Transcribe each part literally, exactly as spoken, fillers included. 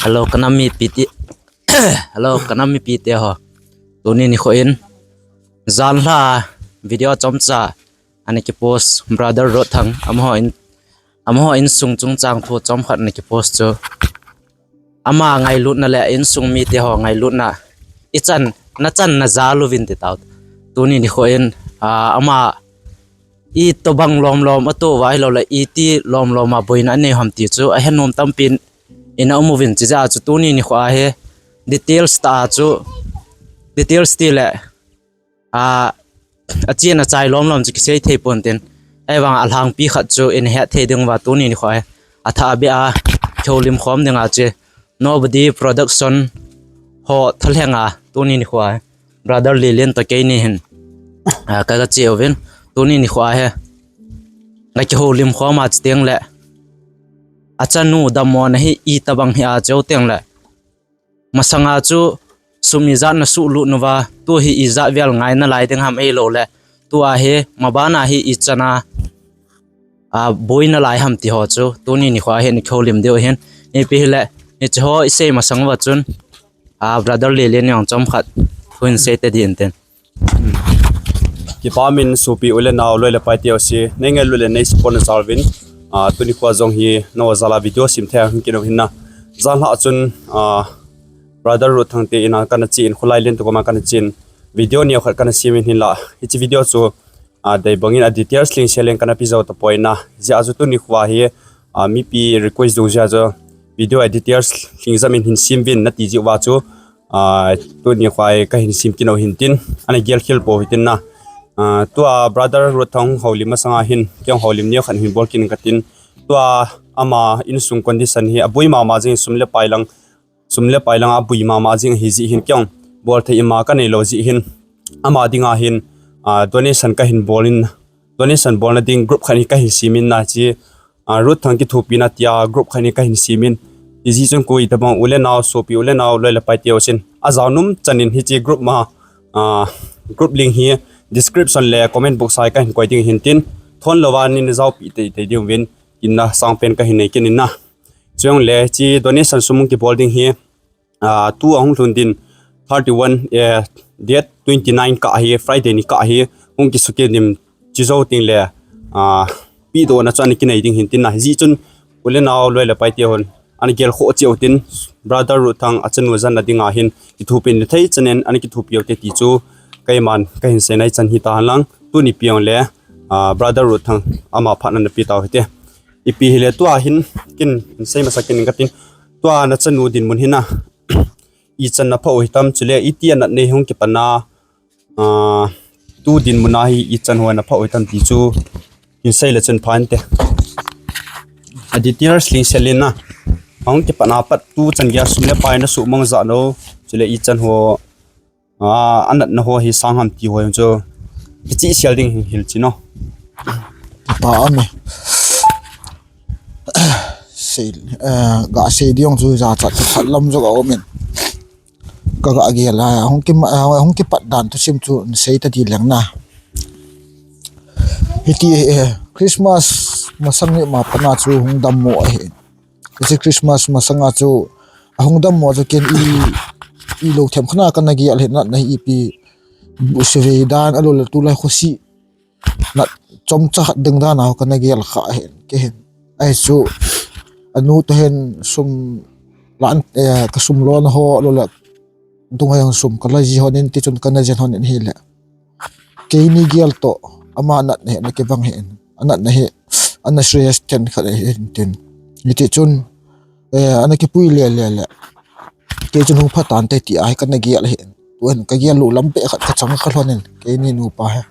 Hello, ka nam mipi te. Hello, ka nam mipi te ho. Tuni nikho in janhi a video chomcha ana kipost, brother Ruothang, amaho in, amaho insung chungchang thu chomkhat ana kipost chu, ama ngailutna le insung mite ho ngailutna ichan, nachan na jal uvin ti tao. Tuni nikho in, ah, ama itobang lomlom a atoh uva ahilou le iti lomlom a boina anei u ham ti chu ahenom tampin ana um uvin, chijeh a chu tuni nikho a hi details tah a chu, details ti le, a, achen achai lomlom chu kisei thei pon tin, ahivang a alhangpi khat chu ina het thei ding uva tuni nikho a hi athah beh a kihoulim khom ding a chu Nobody Production ho thalheng a tuni nikho a hi brother Lelen toh keini hin, a, ka, ka che uvin, tuni nikho a hi na kihoulim khom a chuteng le achanu dammona hi itobang hi a cheu teng le, masanga chu sum ijat na suhlut uva, tu hi ijat vel ngai nalai ding ham ahilou le, tua hi maban a hi ichan a, a, boi nalai ham ti ho chu tuni nikho a hi na kihoulim diu ahin. Ipi hile, hiche ho isei masang uva chun, a, brother Lelen in jong chomkhat thu hin sei tadi in tin. Kipa min sopi u le nao loi le pai te ho, neingailutna le nei support na jal uvin, a, tuni nikho jong hi nao jal a video sem thei a hung kinei u ahin na. Janhi a chun, a, brother Ruothang te in a kana che in, kholai len tu koma kana che in, video neokhat kana sem in hinla, hiche video chu, a, dei bangin a details lhingset leng kana pe jou tapoi na. Hijeh a chu tuni nikho a hi, a, mipi request dungjuia chu video a details lhingjam in hin sem uvin nati jeh uva chu, a, tuni nikho a hi kahin sem kinei u ahin tin, ana gel khel pou hitin na. A, tua brother Ruothang houlim masanga hin, kei houlim neokhat hin bol kit inge katin. Tua ama insung condition hi aboi mama jing, sum le pai lang, sum le pai lang aboi mama jing ahi jeh hin kei bol thei ima kanei lou jeh hin, ama dinga hin, a, donation kahin bol in, donation bolna ding group khat hi kahin sem in na, hiche, a, Ruothang kithopina tia group khat hi kahin sem in. Hijeh chun koi tabang u le nao, sopi u le nao loi le pai te ho chun, ajao nom chan in hiche group ma, a, group link hi description le comment box a hi kahin koi ding ahin tin, thon louva neina jaopi teitei diuvin, kinna sangpen kahin nei kit in na. Chujongle hiche donation sum kibol ding hi, a, tu ahung lhun din thirty one, eh, date twenty nine kah hi, Friday ni kah hi, hung kisukidim, chujou teng le, a, pedohna chu ana kinei ding ahin tin na. Hijeh chun u le nao loi le pai te hon ana gel khoh cheh u tin, brother Ruothang achanu janna dinga hin kithopi na thei chan in ana kithopi u hite ti chu keiman kahin sei nai chan hita hen lang, tuni pia jongle, a, brother Ruothang ama phatna nape tau hite. Ipi hile tua hin kin sei masa kit inge katin, tua nachanu dinmun hi na, ichan na pha u hitam, chule iti anat nei hung kipat na, a, tu dinmun a hi ichan ho na pha u hitam ti chu hin sei le chun pha inte. A details lhingset leng na, ahung kipat na pat tu chan geiya sum le pai na suhmang jat u, chule ichan ho, a, anatna ho hi sang ham ti ho chu kichehsel ding hin hilchen o. Pa ame. Sei, eh, gasei ding chu jachat khat lam jong aumin, kaga gel a, hung ki, hung kipat dan thusim chu sei tadi leng na. Hiti, eh, Christmas masang ni ma pat na chu hung dammo ahi. Hiche Christmas masanga chu ahung dammo chu ken i, ilou themkhat na kana gel ahi, natna hi ipi, buhsevei dan, ahilou le tulai khosih nat chomcha khat ding dan a kana gel kha ahin, kei hin. Ahi chu anu toh hin sum lan, eh, kasum lona ho, ahilou le dunga jong sum kala ji hon in, tichun kana jen hon in hile, keini gel toh ama natna hi ana kibang ahin, anatna hi ana serious ten khat ahin tin. Hitichun, eh, ana kipui lele le, kei chun hung pha tante tia hi kana gel ahin. Tuhin kagel lou lam beh khat kachang kalhon in, keini nupa hi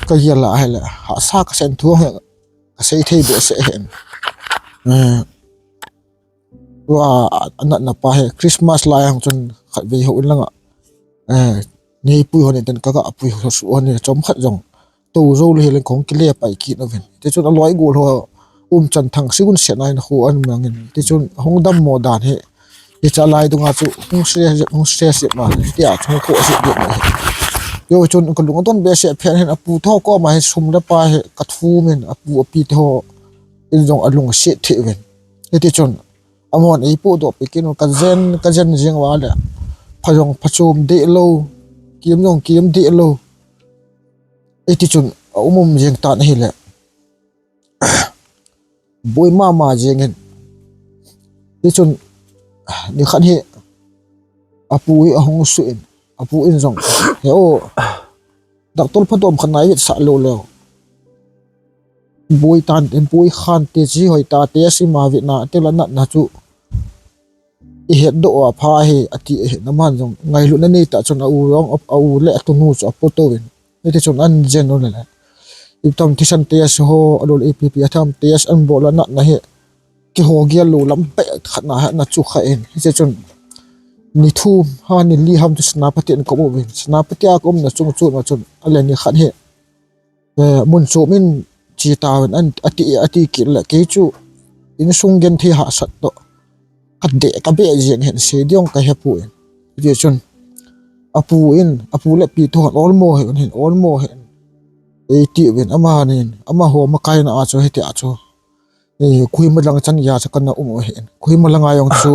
kagel a hile hahsa kasan thu hi kasei thei behseh ahin. Eh, tua anatna pa hi Christmas lai a hung chun khatvei houin langa, eh, neipui hon in tin kaga pui ho suh hon in, chomkhat jong tou jou lou hileng kahung kile pai kit uvin. Tichun aloi gol ho umchan thang sigun se nai na khu an mangin. Tichun hung dammo dan hi, hiche lai dunga chu hung se, hung se se ma tia chu hung khoh se ma hi. Tichun kalung adon behseh phen hin, apu toh koma hi sum le pai hi kathumin, apu api te ho in jong alungset thei uvin. Hitichun Amahon eipodoh peh kit un, kajen, kajen jing uva le. Pha jong phachom deh lou, kiem jong kiem deh lou. Hiti chun aum um jing tan ahile. Boi mama jing in. Hichun, nikhat hi, apu hi ahung suh in. Apu in jong, he o, doctor phatom khat nai vetsah lou leu. Boi tan, boi khan te chi hoi ta te, asima vetna, te la natna chu. I hetdoh uva pha ahi, ati ahi, aman jong ngailutna nei tah chun a u jong, a u le a tunu chu apodoh uvin. Hiti chun an jen u le le. Itam thisan test ho, alol ipi ipi atam test an bol a natna hi. Kiho gel lou lam peh khat na hi ana chu kha in. Hiti chun ni thum ha ni li ham chu Senapati in ka um uvin. Senapati a ka umna chung chu ma chun ale nikhat hi. Eh, mun chom in che tauvin an ati, ati kit le kei chu insung genthei hahsat toh. Ka deh, ka beh jeng hen sei ding ka hepon. Hiti chun apu in, apu le pi toh olmo hen, olmo hen. Eiti uvin amanin, amaho makaina a chu hiti a chu. Eh, Kohima lang chan geiya chu kana um u ahin. Kohima langa jong chu,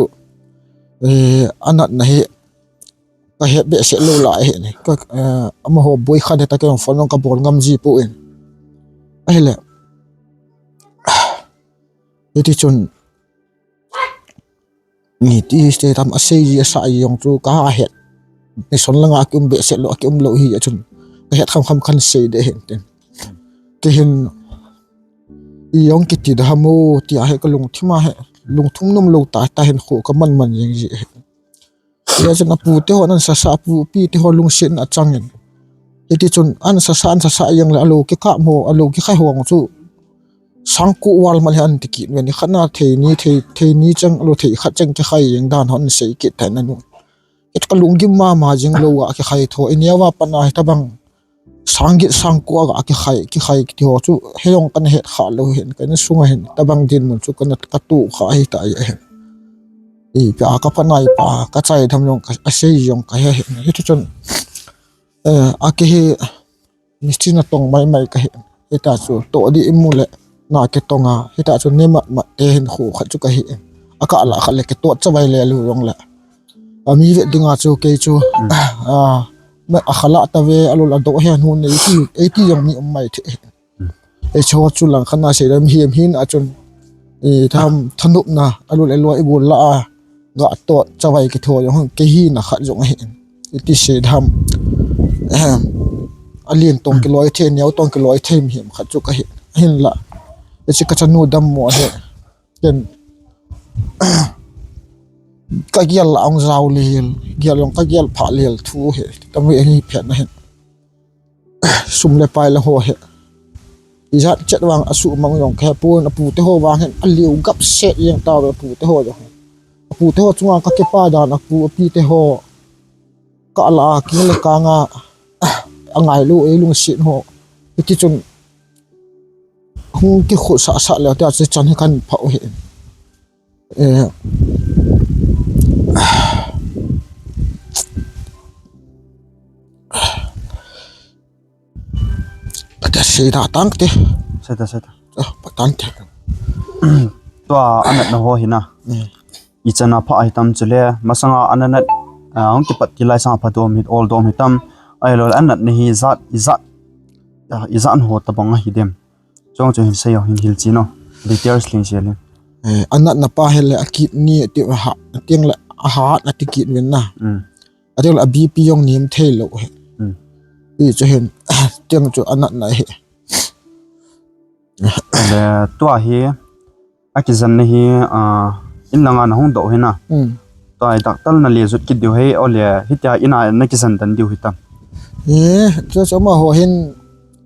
eh, anatna hi ka he behseh lou lai ahin. Ka, eh, amaho boi khan hita kei jong phone jong ka bol ngam ji poi. Ahile. Hiti chun, ni ti sei tam asei ji asa ji jong chu ka ha het. Ni son langa ki um behseh lou, ki um lou hi a chun. Ka het kham kham khan sei de hen tin. Ti hin I jong kiti da ham o, tia hi ka lungthim a hi, lungthim nom lou ta, ta hin khu ka man man jing ji hi. Tia chun apu te ho nan sasa, apu pi te ho lungset na chang in. Hiti chun an sasa, an sasa jeng le alo kikap ho, alo kikhai ho chu. Sangko wal mal hi an ti kit uvin, khat na thei ni, thei, thei ni chang, alo thei khat chang kikhai jeng dan ho an sei kit thei na nu. It ka lunggim mama jing lou a kikhai tho, i neo a pat na hi tabang. Sang get sang ko a ga kikhai, kikhai kiti ho chu, he jong kana het kha lou hin, ka insung a hin, tabang dinmun chu kana, ka tu kha hi ta hi hin. Ipi a ka panai pa, ka chai tham jong, ka, a sei jong ka he hin. Hiti chun, eh, a ki hi, mistri natong mai mai ka hi. Hita chu, to di imu le, na kitong a, hita chu, ni mat mat te hin khu khat chu ka hi. A ka la khat le, kito chavai le lu jong le. A mi vet dinga chu kei chu, a, ma, a khala ta ve, a lol a do he nu nei ti, ei ti jong mi um mai the. Ei chu chu lang khan a sei dam hiam hin a chun, e, tham thanop na, a lol e lo i bol la a, ga to chavai ki tho jong, kei hi na khat jong a hin. I ti sei dam, ahem, a lien tong ki loi the, neo tong ki loi the mi hiam khat chu ka hi, hin la. E chi ka chanu dam mo he. Ken, ka gel la ong zau lel, gel ong ka gel pha lel thu he, tam ve ni phet na hin. Sum le pai la ho he. Ijat chet vang a su mang jong ka he pon, apu te ho vang hin, a liu gap set jeng ta ve apu te ho jong. Apu te ho chunga ka kipa dan apu, api te ho. Ka la a ki le ka nga, a ngai lu, ei lungset ho. Hiti chun, hung ki khu sa sa le, tia chu chan hi kan pha u hi. Eh, Pata sei da tang te. Sei ta, sei ta. Ah, patan te. Tua anatna ho hina. Mm. I chana pha ahi tam chule, masanga ananat, ah, hung kipat kilai sanga pha dom hit, ol dom hitam. Ahilou le anatna hi ijat, ijat, ah, ijat ho tabang ahi dem. Chong chu hin sei o, hin hil chin o. Details lin sei lin. Eh, anatna pa hi le a kidney ti ha, tiang le a heart a ti kit uvin na. Mm. A tiang le a B P jong nem thei lou hi. Mm. Ti chu hin, tiang chu anatna hi. Le tua hi, a kijen na hi, ah, in langa na hung doh hi na. Mm. Tua hi doctor na le jut kit diu hi, o le, hitia ina na kijen dan diu hitam. Eh, chu chu amaho hin,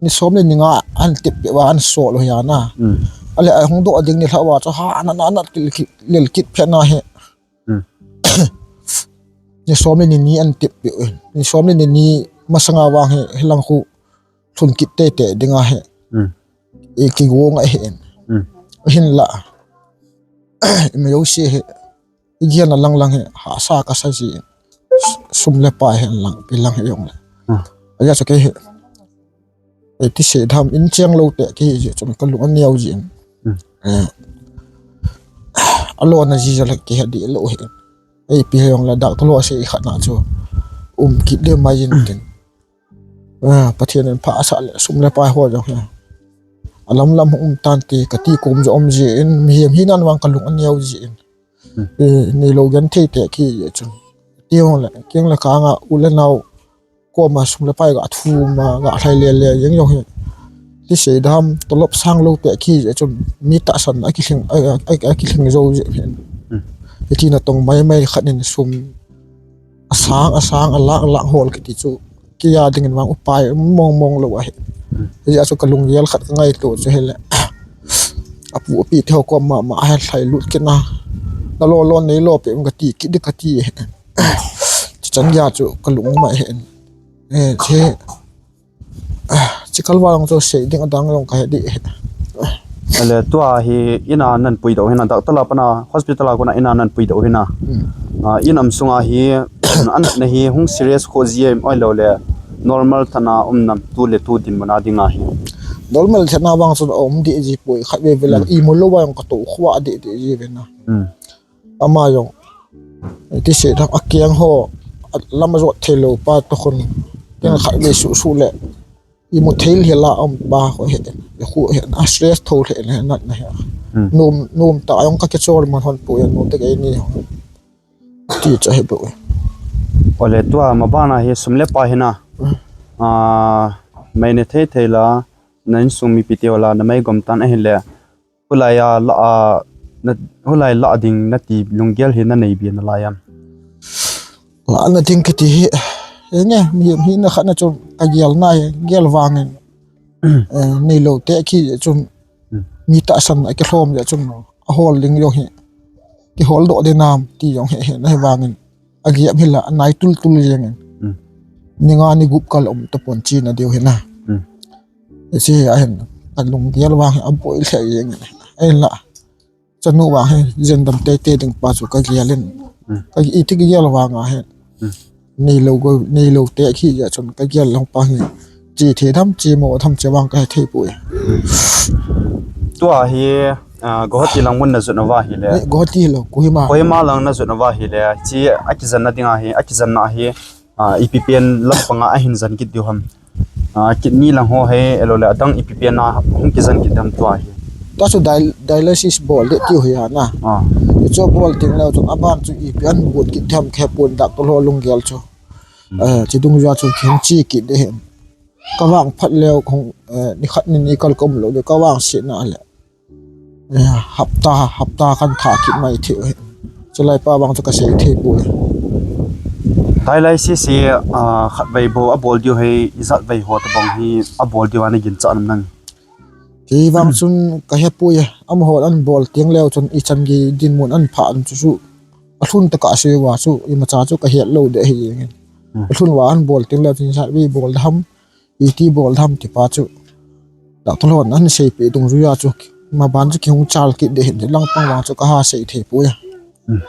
ni som le ni nga an tip pe uva an sol u hi a na. Mm. Ale a hung doh ding ni lha uva chu ha na na na kil kil, lel kit phe na hi. Mm. Ni som le ni ni an tip pe u. Ni som le ni ni masanga vang hi, hi lang khu lhun kit te te ding a hi. Mm. I kigong a hi. Mm. Hin la. I me yo si hi. I gel na lang lang hi, hahsa ka sa ji. Sum le pai hi lang, pi lang hi jong le. Hmm. A ya sa kei hi. Ei ti sei dam in cheng lou te kei hi ji, chun ka lung a neo ji. Hmm. Eh. Alona jija le kihe dih lou hi. Ipi hijongle doctor ho asei khat na chu um kit ding mai jin tin. Ah, Pathen in pha asah le sum le pai ho jong hi alam lam um tante kati kom jo um jin, mihem hina vang kalung aneo jin. Hmm. Eh, neilou genthei te kiti chun. Tijongle, keng le kang a u le nao koma sum le pai ga thum a ga lhai le le jeng jong hi. Ti sei dam tolop sang lou te kiti chun mi tahsan a kilhing, a, a, a kilhing jou jeng hin. Hmm. Hiti natong mai mai khat in sum asang, asang, alakh, alakh hol kiti chu kia dingin vang upai mong mong lou ahi. Hmm. Hijeh a chu kalunggel khat kangaito chu hile. Apu api te ho koma ma ahe lhai lut kit na. Nalo lo neilo pe um kati kit ding kati. Chichan geiya chu kalung mai hin. Eh, che. Ah, chikal vang chu sei ding adang jong kahe dih. Ale tua hi ina nanpui doh hina, doctor la pana hospital a kona ina nanpui doh hina. Hmm. Ah, inam sunga hi anatna hi hung serious kho jiem ailou le normal thana um nam tu le tu dinmun a dinga hi. Normal thana vang chu um dih ji poi khat ve ve la. Hmm. Imut lou vang kato khuh dih dih ji ve na. Hmm. Ama jong. Ti sei dam akeng ho, a lam ajot thei lou pa to khun. Keng khat ve su su le. Imu thei le la um pa ho he. Khu he, a stress tho le le natna he. Hmm. Nom, nom ta jong ka kichol man hon poi, nom te kei ni ho. Ti cha he poi. Ole tua mabana hi sum le pai hina. Hmm. Ah, mai ne thei thei la, na insung mipi te ho la, na mai gom tan ahile. Hulai a la a, na, hulai la ding nati lunggel hi nanei bia nalai am? La na ding kiti hi, henge, mi, mi na khat na chu kagel na hi, gel vangin. Eh, neilou te kiti chun, hmm, mi tahsan a kilhom jeh chun, ahol ding jong hi, kihol doh ding nam ti jong hi, hi na hi vangin. Agei am hi la, anai tul tul jengin. Hmm. Ni nga ni gup kal um tapon chi na diu hi na. Hmm. Hiche ahin, alunggel vang hi aboi lheh jeng in. Ahinla, chanu vang hi, jendam teitei ding pa chu kagel in. Hmm. Ka iti kagel vang ahin. Hmm. Neilou go, neilou te kiti jeh chun kagel lang pa hi. Chi thei dam, chi mo dam, chi vang kahe thei poi. Tua hi, ah, Guwahati lang mun na jot nauva hile. Eh, Guwahati lou, Kohima. Kohima lang na jot nauva hile. Chi akijen na ding ahi, akijen na ahi. Ah, ipi pen lampanga ahin jen kit diu ham. Ah, kidney lang ho hi, ahilou le adang ipi pen a hung kijen kit diu ham tua hi. Tua chu dial-, dialysis bol ding tiu hi ana. Ah. Hichu bol teng leu chun aban chu ipi ahin bol kit diu ham kihepon doctor ho lunggel chu. Hmm. Eh, chi dungjuia chu kihung chi kit ding ahi. Kavang phat leu kong, eh, nikhat ni ni kal kaum lou ding kavang sih na le. Eh, hapta, hapta kan thah kit mai thei u ahi. Chulai pa vang chu kasei thei poi. Dialysis hi, ah, khatvei bou abol diu ahi, ijat vei ho tabang hi abol diu ana ginchat nam nang. Kei vang chun kahe poi, amaho ahin bol teng leu chun ichan gei dinmun ahin phah chu chu. Alhun tah a sei uva chu, imacha chu kahet lou ding ahi jeng in. Hmm. Alhun uva ahin bol teng leu chun ijat vei bol ding ham. Iti bol dam ti pa chu. Doctor hon ahin seipeh dungjuia chu. Maban chu kihung chal kit ding ahin, langpang vang chu kaha sei thei poi. Hmm.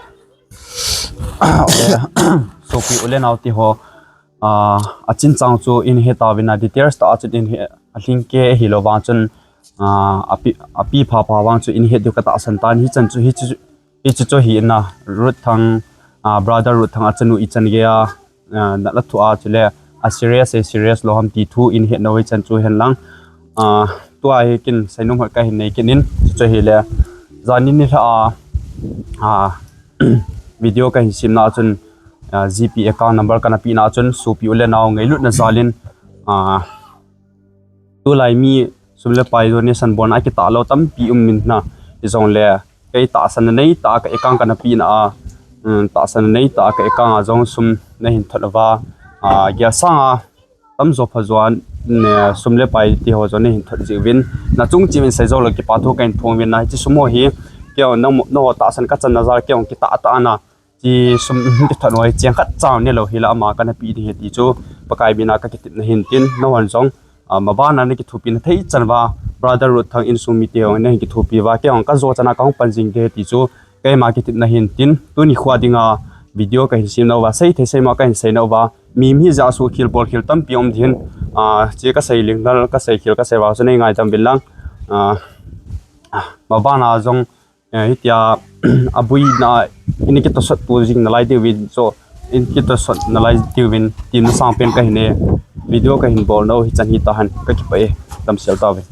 Sopi u le nao te ho, ah, achin chang chu in he tauvin a details tah a chun in he, alhing kei hilou vang chun, ah, api, api pha pha vang chu in he diu katahsan tan hichan chu hichu Hichu chu hi na, Ruth Thang, ah, brother Ruth Thang achanu ichan geiya, ah, na la thu a chule, a serious, a serious lou ham ti thu in het nau hichan chu hen lang. Ah, tua hi kin seinom hot kahin nei kit in, chu chu hile, jani nilhah a, ah, video kahin sem na chun, ah, G P account number kana pe na chun, sopi u le nao ngailutna jal in, ah, Tulai mi sum le pai donation bolna akitah lou tampi um in na, hijongle kei tahsan nei tah a ka account kana pe na a, um, tahsan nei tah a ka account a jong sum nahin thot uva, ah, gel sang a tamjo phajo a, ne, sum le pai ti ho jong nahin thot jeh uvin, nachung cheh uvin seijou lou kipa thu kahin phong uvin na, hiche sum ho hi keiho nangho tahsan kachanna jal keiho kitah tah na, Ti sum, ti thot noi cheng khat chang ne lou hi la ama kana pe ding ahi ti chu, Pakai mina ka kitepna ahin tin, nahon jong, ah, maban a na kithopi na thei chan uva, brother Ruth Thang insung mite hon nahin kithopi uva, kei hon ka jo chan a ka hung pan jing ding ahi ti chu, keima kitepna ahin tin, tuni kho dinga video kahin sem nauva, sei thei sei mo kahin sei nauva, mi, mi ja su khel bol khel tampi um ding ahin, ah, che ka sei leng lal, ka sei khel, ka sei uva chu nei ngaidam uvin lang, ah, maban a jong, Eh, hitia, abuina, in kitosot pu jing nalai diuvin, so, in kitosot nalai diuvin, temna sangpen kahin nei, video kahin bol nau hichan hitahen, kakipah e, damsel tauvin.